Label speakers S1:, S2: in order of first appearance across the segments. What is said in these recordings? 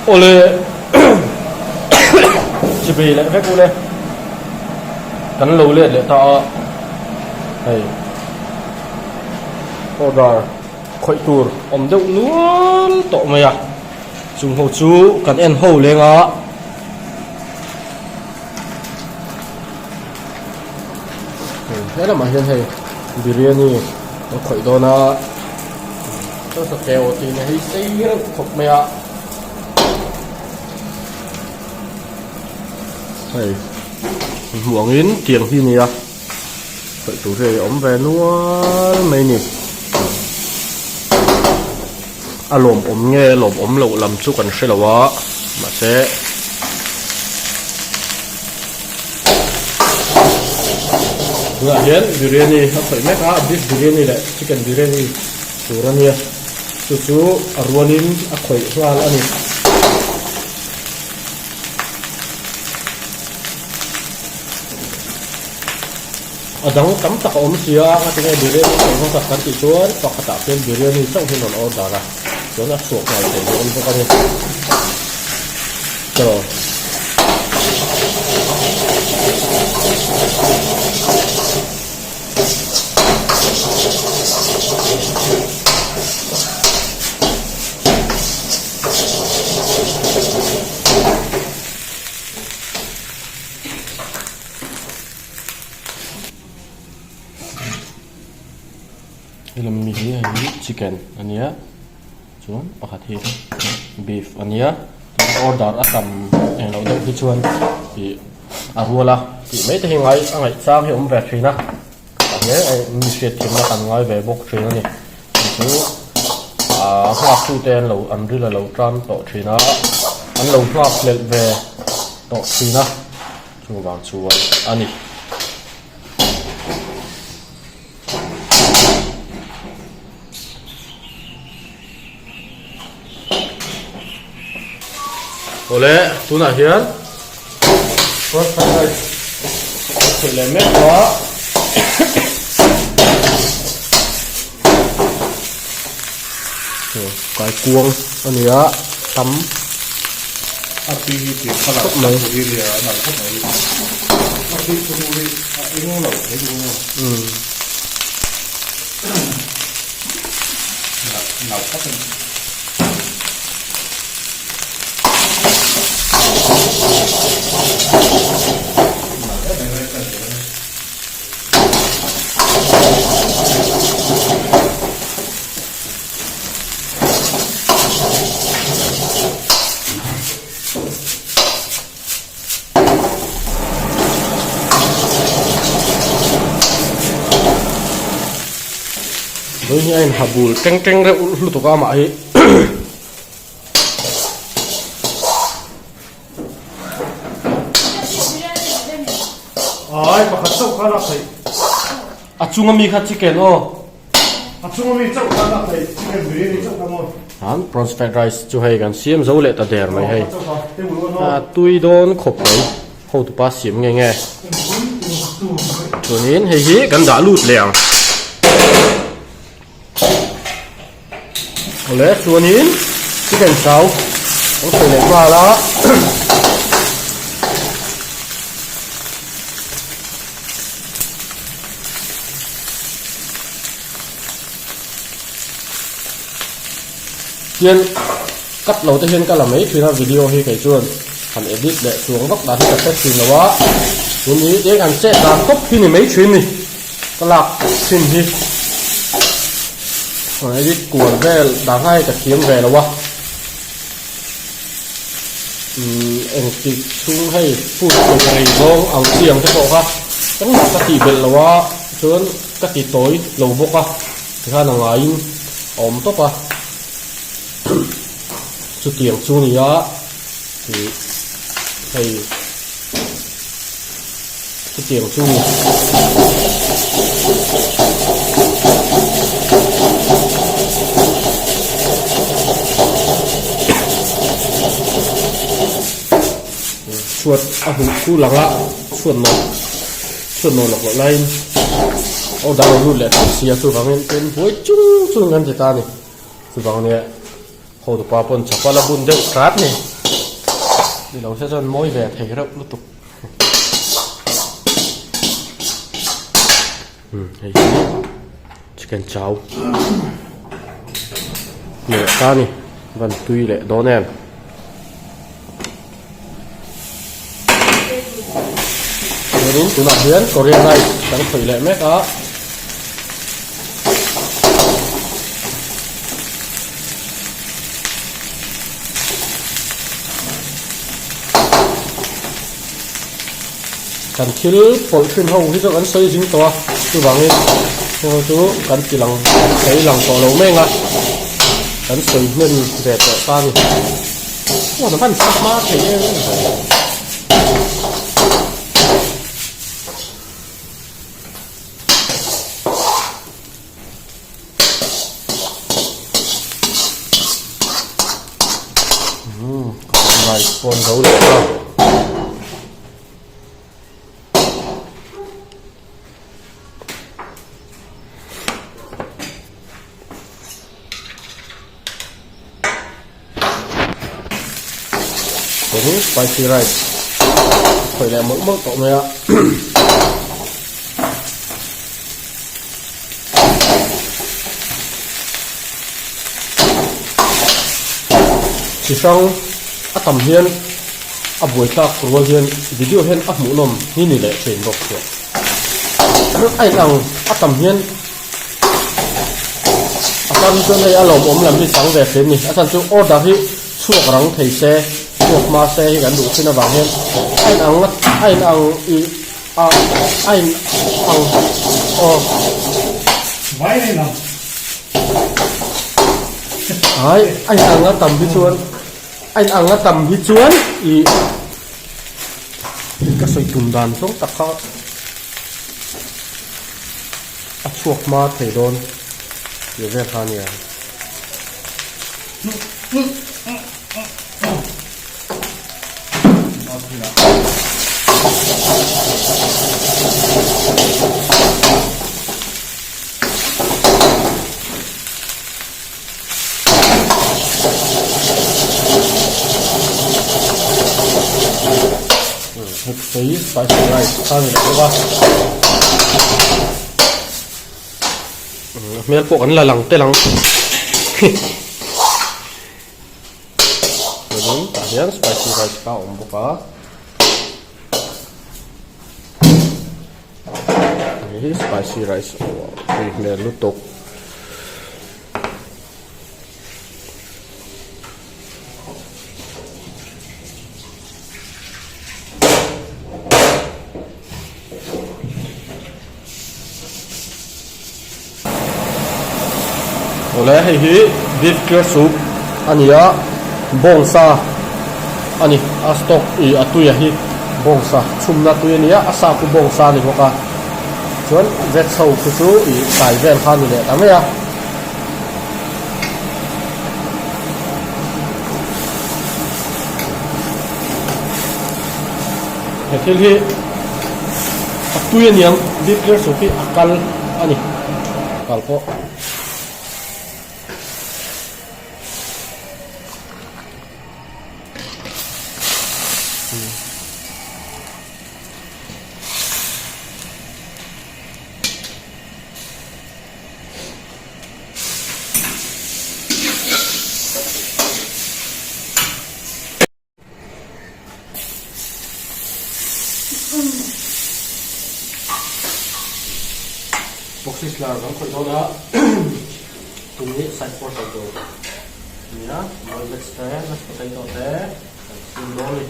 S1: Awle chibei leh vek ule kan lo let leh ta a hei order khawih tur awm deuh nual tawh mai a chung ho chu kan en ho leng a. He lamah hian hei biryani an khawih dawn a chawhnu keu tih na hi sei reuh khawp mai a hei hmuh angin tiang hi a ni a khawih tur hi a awm ve nual mai a ni a lawmawm nge lawmawm loh lam chu kan hre lo a mahse tunah hian biryani a khawih mek a beef biryani leh chicken biryani tur a nia chu chu a rualin a khawih nghal a ni. A dang tam tak a awm si a, ngatinge biryani chauh hmasa kan tih chuan pakhatah khian biryani chauh hi rawn order a, chuan a chhuak nghal thei dawn bawk a ni. Chaw. Helam mi hi hei chicken a nia chuan pakhat hi beef a nia order a tam eng loh deuh hi chuan ih a rual a tih mai te hi ngai a ngaih chang hi a awm ve thin a hle mi hriat thiamna kan ngai ve bawk thin a ni chu ah nghak tu te an lo an ril a lo tan tawh thin a an lo nghak hlelh ve tawh thin a. Chuvang chuan a ni. Awle tunah hian first fried rice theih leh mek a. Kaikuang a ni a tam
S2: a tui hi tih kha lah mai hi nia a nalh khawp mai a tui chu hi a eng lo thei duh a
S1: umm
S2: nalh nalh tak a ni. Nalh em em mai ka ti a.
S1: Vawiin hi a inha bul teng teng reuh lutuk a amah hi.
S2: Ai pakhat chauh kha lak theih.
S1: A chunga mi kha chicken aw.
S2: A chunga mi chauh kha lak theih chicken biryani chauh kha maw.
S1: Han prawns fried rice chu hei kan siam zo leh ta der mai hei. A tui dawn khawp mai hotupa siam nge nge. Chuanin hei hi kan dah lut leh ang. Awle chuanin chicken chau kan sawi leh nghal a. Hian cut lo te hian ka la mai thin a video hi kei chuan han edit leh chuang vak dan hi ka hre thin lo a tun hi eng han chet dan tawp hi ni mai thin ni. Ka lak thin hi rawn edit kual vel dah ngai ka thiam ve lo a umm engtik chhung hei food tawp rei zawng ang chi ang te pawh kha engmah ka tih belh lo a chuan ka ti tawi lo bawk a tikhan a ngaiin a awm tawp a chutiang chu a ni a ih hei. Chutiang chu chhuat a huh khu lang a chhuat nawh chhuat nawh lawk loh laiin order a lut leh thut sia chuvangin pen buai chung chung kan ti ta a ni chuvang nia hotupa pawn chapal a bun deuh hrat a ni. Ni lo se chuan mawi ve thei reuh lutuk. Hei hi chicken chow ni leh ta a ni van tui leh dawn em. Chuanin tunah hian Korean rice kan khawih leh mek a. Kan thil pawlh thin ho hi chu kan sawi zing tawh a, chuvangin heng ho chu kan ti lang sawi lang tawh lo mai ang a, kan sawi hnem ve tawh ta a ni. Aw na hman hma thei em em ve. Rice pawn zo leh ta. Hei hi spicy rice khawih leh mawlh mawlh tawh mai a. Chi hrang a tam hian a buaithlak rual hian video hian a hmuhnawm hi ni leh thin bawk sia. A inang a tam hian a tan chuan hei a lawmawm lam hi chang ve thin a ni. A chhan chu order hi chhuak rang thei se, chhuak hma se hi kan duh thin avang hian a inang a inang ih a a in ang aw.
S2: Vai a inang.
S1: Ai a inang a tam hi chuan a inang a tam hi chuan ih ka sawi tum dan zawng tak kha a chhuak hma thei dawn tih vel kha a nia. Hei spicy rice kha ni leh bawk a hmel pawh kan la lang tel ang. Chuanin tah hian spicy rice kha a awm bawk a. Hei hi spicy rice tui hmel lutuk. Awle hei hi beef clear soup a ni a bawngsa a ni a stock ih a tui a hi bawngsa chhumna tui a ni a a sa chu bawngsa a ni bawk a chuan veg ho khu chu ih kai vel kha a ni leh ta mai a. He thil hi a tui a niang beef clear soup hi a kal a ni kal pawh. Boxes lar kan khawih dawn a tum hi side portal tur a ni a veg te mashed potato te kan siam dawn a ni.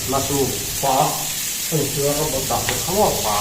S1: Mushroom pa a ni chu a ka bawt dah bawk kha maw pa.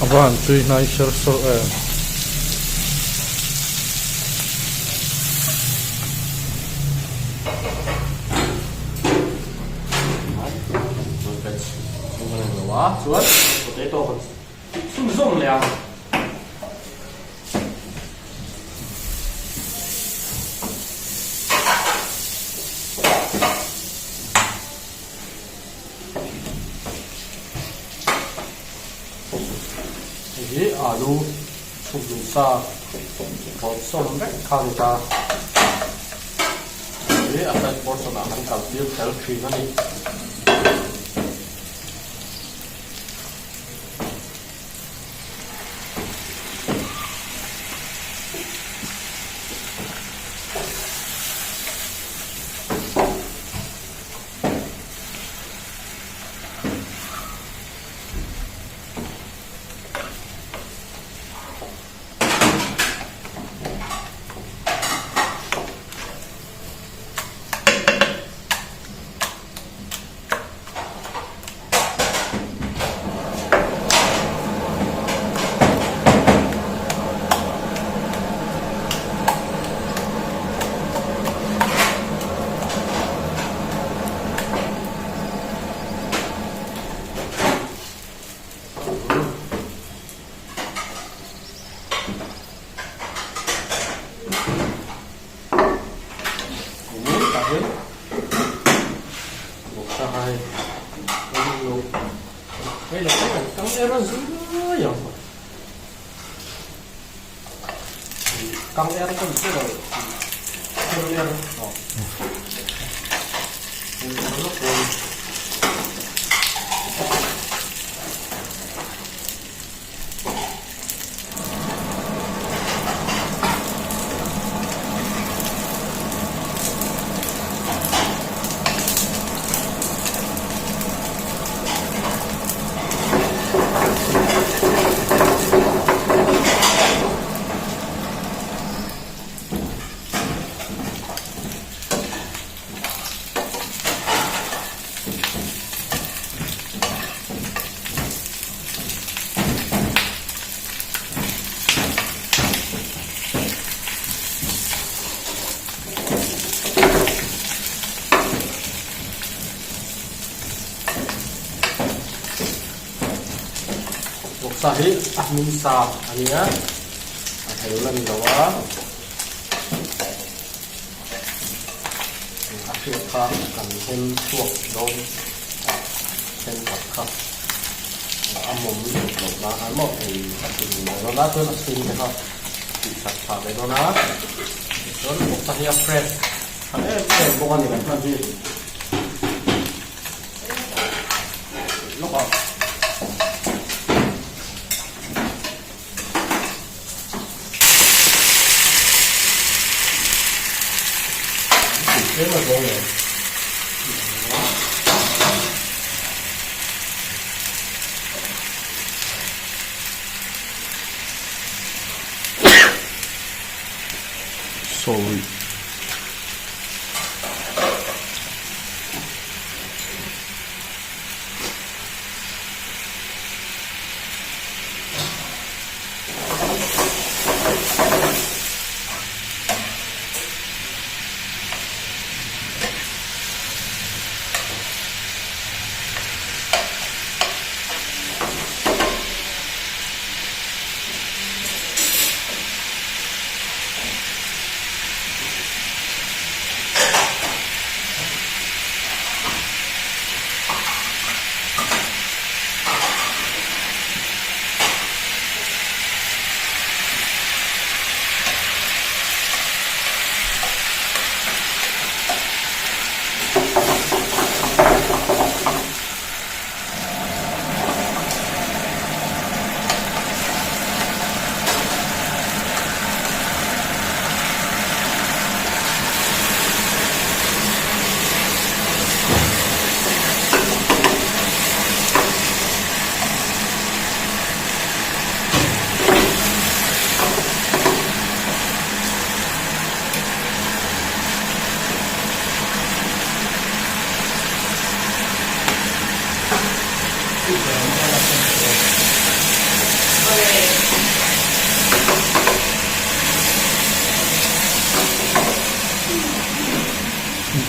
S2: A va han tui hnai ser sawr em.
S1: Chuan potato kan chhunzawm leh ang. Hei hi alu chhukhlum sa rawt sawm vek kha a ni ta. Hei hi a side portion ah kan kal tir kher thin a ni. Căng er kan che lo căng er Vawksa hi a hmin sa a ni a, a hel a ni lo a, a hriat kha kan hem chhuak dawn a thenkhat kha a mawm lutuk loh nan a maw ei a tling lo dawn a chuan a chhung te kha tih that phah ve dawn a, tichuan vawksa hi a fresh tha em em bawk a ni kan hman hi. Lawk a. Tlem a zawng nen.
S2: Sorry.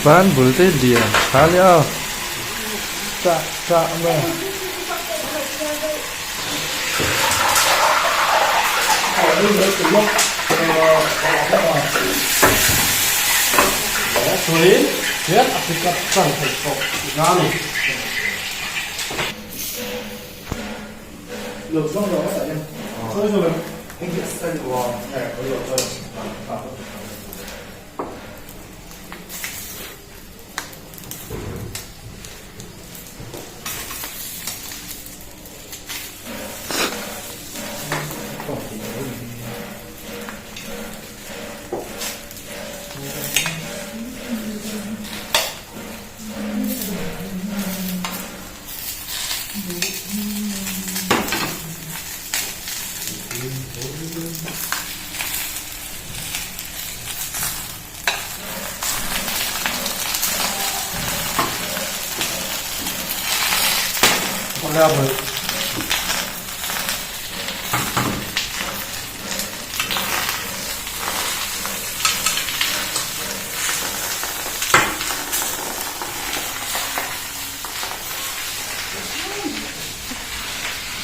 S2: Ban bul te lian tha leh a chah chah mai a.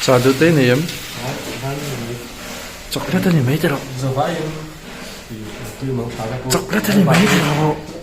S2: Chah duh te nei em? Chocolate a ni mai tiraw? Chocolate a ni mai tiraw?